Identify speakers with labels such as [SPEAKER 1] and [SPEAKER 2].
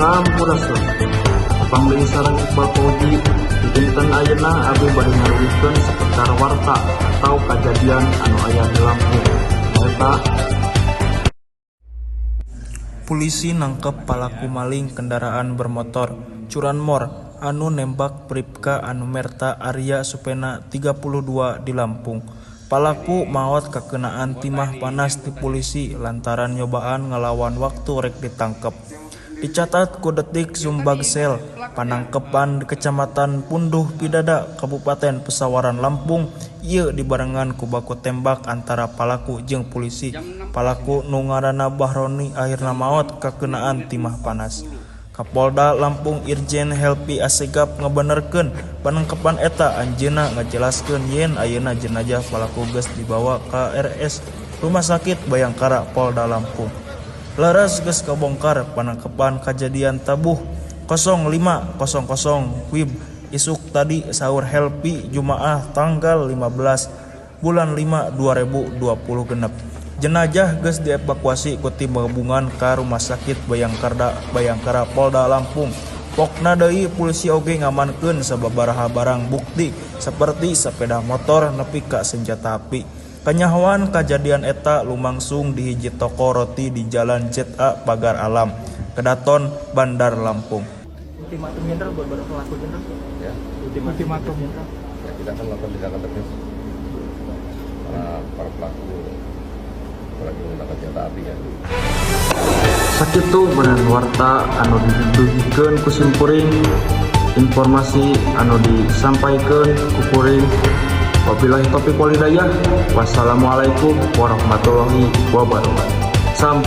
[SPEAKER 1] Sampurasun. Tepang deui sareng Iqbal Fauzi. Di dinten ayeuna abdi bade ngarurikeun seputar warta atau kajadian anu aya di Lampung. Nyaeta
[SPEAKER 2] Polisi nangkep palaku maling kendaraan bermotor, curanmor, anu nembak Bripka Anumerta Arya Supena, 32, di Lampung. Palaku maot kakenaan timah panas ti polisi lantaran nyobaan ngalawan waktu rek ditangkep. Dicatat ku Detik Sumbagsel, panangkepan di Kecamatan Punduh Pidada, Kabupaten Pesawaran Lampung, ieu dibarengan ku baku tembak antara palaku jeung polisi. Palaku nu ngaranna Bahroni akhirna maot kakenaan timah panas. Kapolda Lampung Irjen Helfi Assegaf ngabenerkeun panangkepan eta. Anjeunna ngajelaskeun yen ayeuna jenazah palaku geus dibawa ka RS Rumah Sakit Bhayangkara Polda Lampung. Leres, geus kabongkar. Panangkepan kajadian tabuh 05.00 WIB isuk tadi, saur Helfi, Jumaah tanggal 15 bulan 5 2026. Jenazah geus dievakuasi ku tim gabungan ka Rumah Sakit Bhayangkara Bhayangkara Polda Lampung. Pokna deui, polisi oge ngamankeun sababaraha barang bukti seperti sepeda motor nepi ka senjata api. Kanyahoan kajadian eta lumangsung di hiji toko roti di Jalan ZA Pagar Alam, Kedaton, Bandar Lampung.
[SPEAKER 3] Ultimatum, Jenderal, buat baru pelaku, Jenderal.
[SPEAKER 4] Ya.
[SPEAKER 3] Ultimatum. Jenderal.
[SPEAKER 4] Ya, kita akan melakukan tindakan tegas para para pelaku, apalagi menggunakan senjata api ya.
[SPEAKER 1] Sakitu bener warta anu didugikeun ku simkuring, informasi anu disampaikan ku kuring. Wabillahi taufiq walhidayah. Wassalamualaikum warahmatullahi wabarakatuh. Sampai.